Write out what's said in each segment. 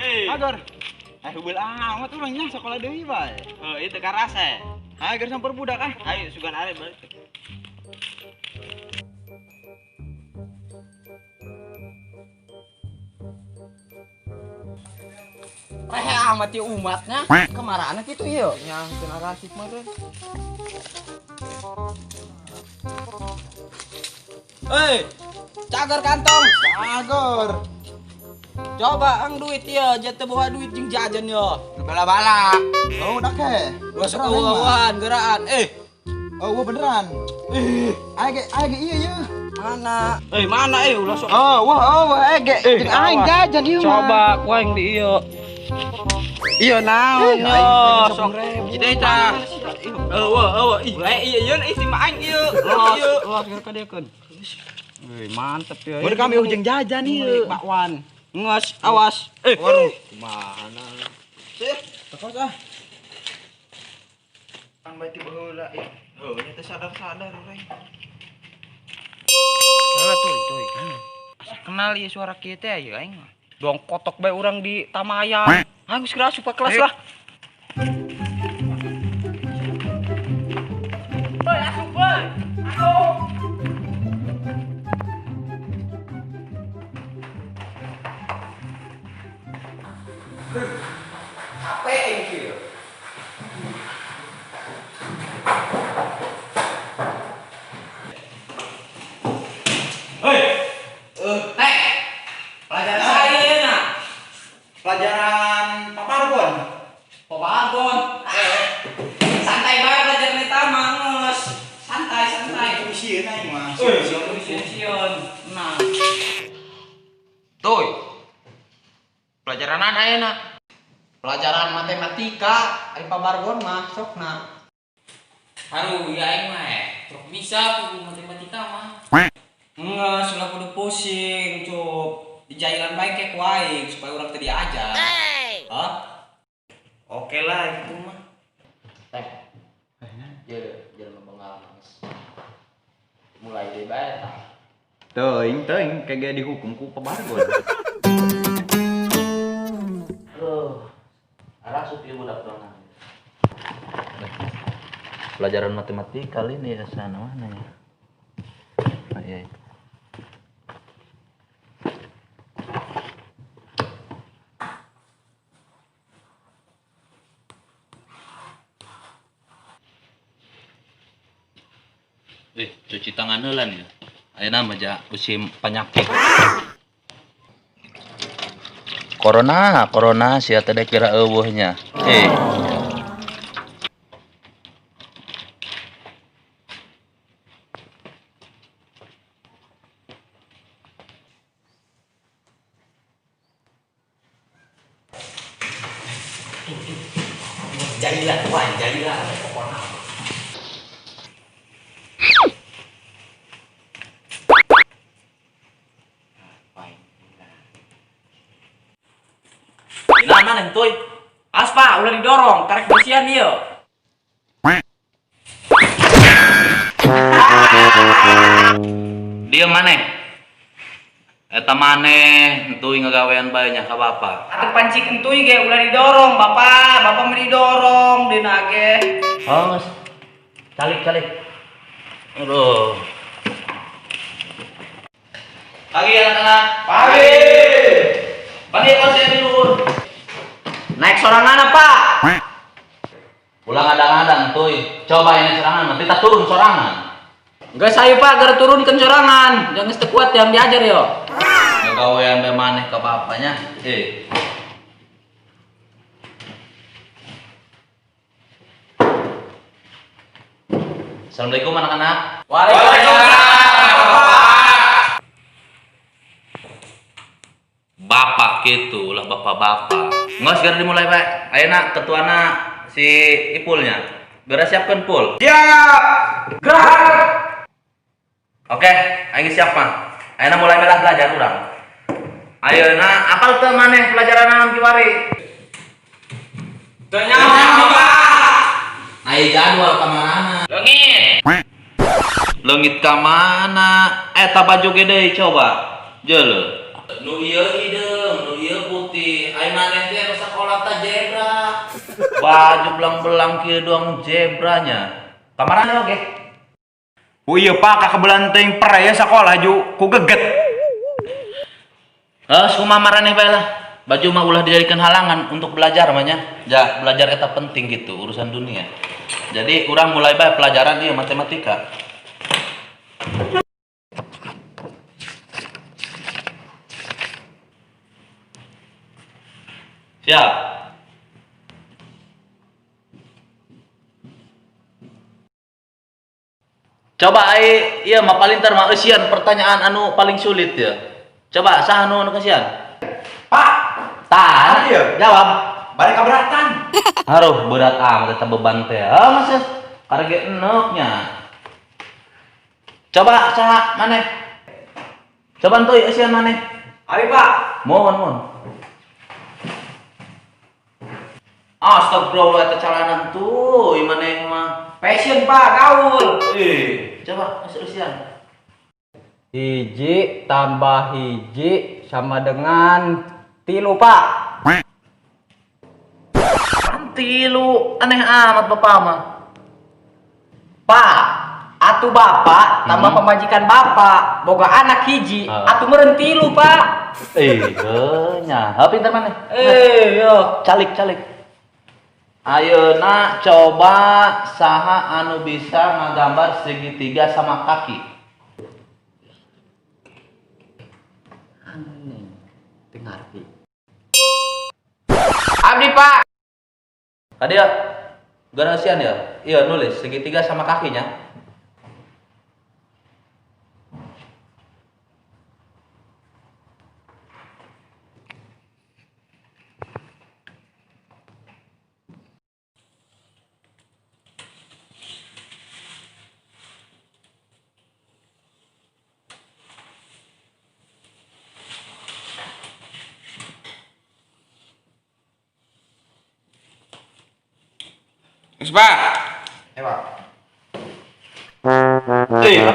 Eh. Agor. Eh, hubul amat urang nya sekolah deui bae. Oh, itu karasa. Ayo gar samper budak ah. Ayo sugan are balik. Rehe amat ya umatnya. Kemarahan gitu iya. Nya teu rasip mah teh. Hei, cagar kantong. Agor. Coba ang duit ya, jatuh bawa duit jeung jajan yo. Bala-bala. Oh, udah ke. Masuk eueuhan geraan. Eh, Oh, wah beneran. Eh, aing ge aing ge iya iya. mana? Eh, mana eh ulah sok. Oh, wah, oh, wah, eh ge jeung aing jajan ieu mah. Coba ku aing di ieu. Iya naon Eh, yo, aing sok. Jadi tah. Eueuh, eueuh. Ih, lae ieu ieu isi mah aing ieu. Ieu. Los geus kadiekeun. Wih, mantep ya. Baru kami ujung jajan ieu. Bakwan. Nges, awas. Eh, Waduh, mana? Sih, tekos ah. Ang bae ti baheula ih. Oh, nya teh sadar-sadar urang. Salah tuh, tuh. Asa kenal ieu suara kieu teh aya aing mah. Dong kotok bae urang di Tamayan. Ah, geus geura asup ka kelas lah. Woi, asup woi. Asup. Capek aing kieu. Hei, Teh. Pelajaran saya ya nak. Pelajaran papargon. Papagon. Santai bae belajar eta mah geus. Santai, santai. Sieun aing mah. Sieun. Nah. Tuh. Pelajaran ayeuna. Pelajaran matematika, ari pabargon mah sokna. Haru ya aing mah eh. Truk bisa buku matematika mah. Ngeus ulah kudu pusing, cup. Dijailan bae ke ku aing supaya urang teu diajar. Hah? Oke lah itu mah. Teh. Jelema bengal geus. Mulai deui bae tah. Teuing, teuing kayak dihukum ku pabargon. Aduh. Arasup ieu budak doang. Pelajaran matematika kali ini ya sana mana ya? Ah, iya. Eh, cuci tangan heula nih. Ayeuna mah ja musim penyakit. Corona, corona sia teh kira eueuh nya. Eh. Jadilah tuan, jadilah pokoknya. Dina mana tuy? Aspa, ulah didorong, tarik bersihan ieu. Diem maneh. Eta maneh entuy ngagawean bae nya ka bapak. Atau pancik entuy ge ulah didorong, Bapak. Bapak mah didorong dina ge. Oh, geus. Calik, calik. Aduh. Pagi anak-anak. Pagi. Pagi konsen di luhur. Naik sorangan apa? Ulah ngadang-ngadang tuy. Coba ini sorangan, nanti tak turun sorangan. Enggak saya Pak, gara turun ke sorangan. Jangan sekuat yang diajar yo. Ngagawean bae maneh ka bapaknya. Eh. Assalamualaikum anak-anak. Waalaikumsalam. Bapak gitu lah bapak-bapak. Nggak segera dimulai pak. Ayo nak ketuana si Ipulnya. Segera siapkan Pul. Siap. Gerak. Oke, ayo siap mah. Ayo nak mulai melah belajar urang. Ayo nak apal teu maneh pelajaran naon kiwari? Teu nyaho, Pak. Ayo jadwal ka mana? Leungit. Leungit ka mana? Eta baju gede coba. Jeuleuh. Nu ieu hideung, nu ieu putih. Ayo mana Maneh teh anu sakola teh zebra. Baju belang-belang kieu doang zebranya. Kamarana oge. Oh iya Pak, kakebelan teuing pere ya sakola ju ku geget. Heh, kumaha maraneh bae lah. Baju mah ulah dijadikan halangan untuk belajar mah nya. Ja, belajar eta penting gitu urusan dunia. Jadi urang mulai bae pelajaran ieu matematika. Siap. Coba ai ieu mah palintar mah eusian pertanyaan anu paling sulit ya. Coba saha anu kasihan? Pak, Tah, Iya. jawab. Balik keberatan. Aduh, berat amat eta beban teh. Ah, Mas. Karege enoknya. Coba saha maneh? Coba entuy eusian maneh. Abi Pak. Mohon, mohon. Astagfirullah eta calanan tuh, ieu maneh mah. Fashion Pak, gaul. Ih, coba eusian. Hiji tambah hiji sama dengan 3 Pak. Pan 3, aneh amat bapak mah. Pak, atuh bapak tambah pemajikan bapak, boga anak hiji, atuh meureun 3 Pak. Eh, nya. Ha pinter maneh. Yo. Calik, calik. Ayeuna coba saha anu bisa ngagambar segitiga sama kaki. Teu ngarti. Abdi Pak. Tadi ya, garasian ya. Iya nulis segitiga sama kakinya. Geus, Pak. Pak.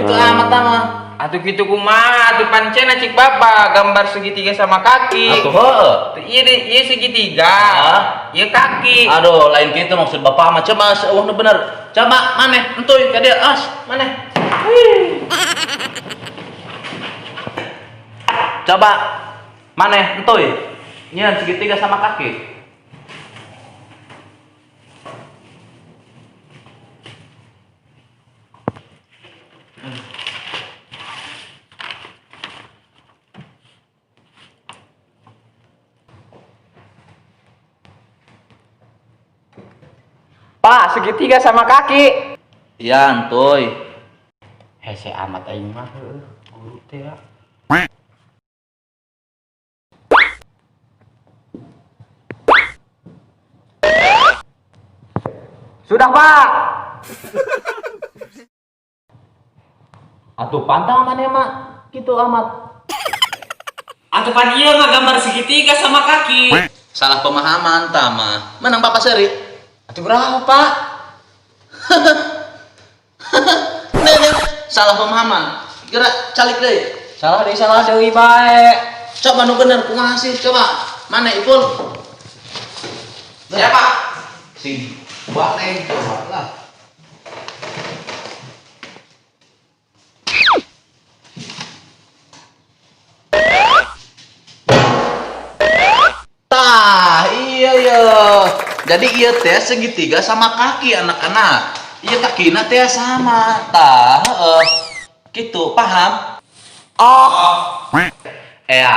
Gitu amat mah. Atuh kitu kumaha atuh pancena cik bapak gambar segitiga sama kaki. Atuh heueuh. Ieu ieu segitiga. Ah. Ieu kaki. Aduh, lain kitu maksud bapak mah. Coba eueuh nu bener. Coba maneh entuy ka dieu as, maneh. Coba maneh entuy. Nyeun segitiga sama kaki. Pak, segitiga sama kaki. Iya, entuy. Hese amat aing mah heueuh, guru teh ya. Sudah, Pak. Atuh pantang maneh mah kitu amat. Atuh pan ieu mah gambar segitiga sama kaki. Salah pemahaman tah mah. Menang Bapak seri. Atuh berapa, Pak? Nih, salah pemahaman. Gerak calik deui. Salah deui bae. Coba nu bener kumaha sih? Coba. Mana Ipul? Ya, Pak. Si Bang coba lah. Tah, iya iya. Jadi iya teh segitiga sama kaki anak-anak. Iya kakina teh sama. Tah, heeh. Gitu, paham? Oh. Ea.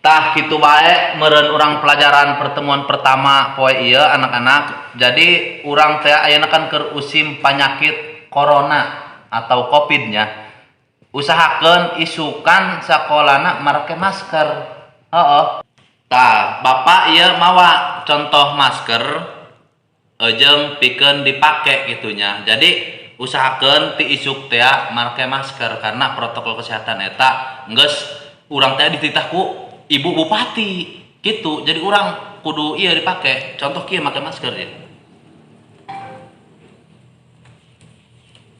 Tah kitu bae meureun urang pelajaran pertemuan pertama poe ieu anak-anak. Jadi urang teh ayeuna kan keur usim panyakit corona atau covid-nya. Usahakeun isukan sakolana marake masker. Heeh. Tah, bapak ieu mawa contoh masker jeung pikeun dipake gitunya. Jadi usahakeun ti isuk teh marake masker karena protokol kesehatan eta geus urang teh dititah ku ibu bupati gitu. Jadi urang kudu ieu dipake. Contoh kieu make masker ieu.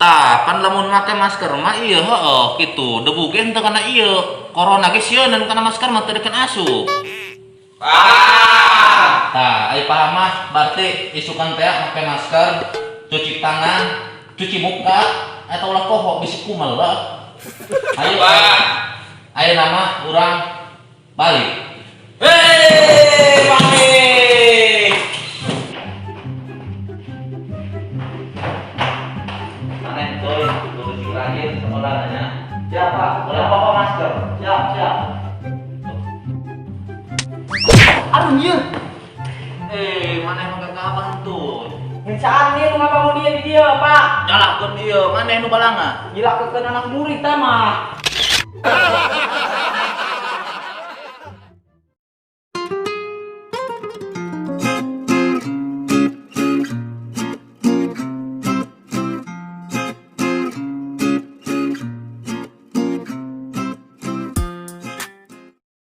Tah, pan lamun make masker mah ieu heeh kitu. Debu ge henteu kana ieu. Corona ge sieun kana masker mah teu deukeun asup. Paham. Tah, ai paham mah berarti isukan teh make masker, cuci tangan, cuci muka, atau ulah poho bisi kumal lah. Ayo, ayo nama urang balik. Hei, balik. Maneh coy, kudu sing rajin sekolah nya. Siap, Pak. Ulah poho masker. Siap, siap. Aduh, ieu. Eh, maneh mah gak tuh? Ngan nih nu ngabangun dia di dieu, Pak. Nyalahkeun ieu, maneh nu balanga. Gila keun anak murid tah mah.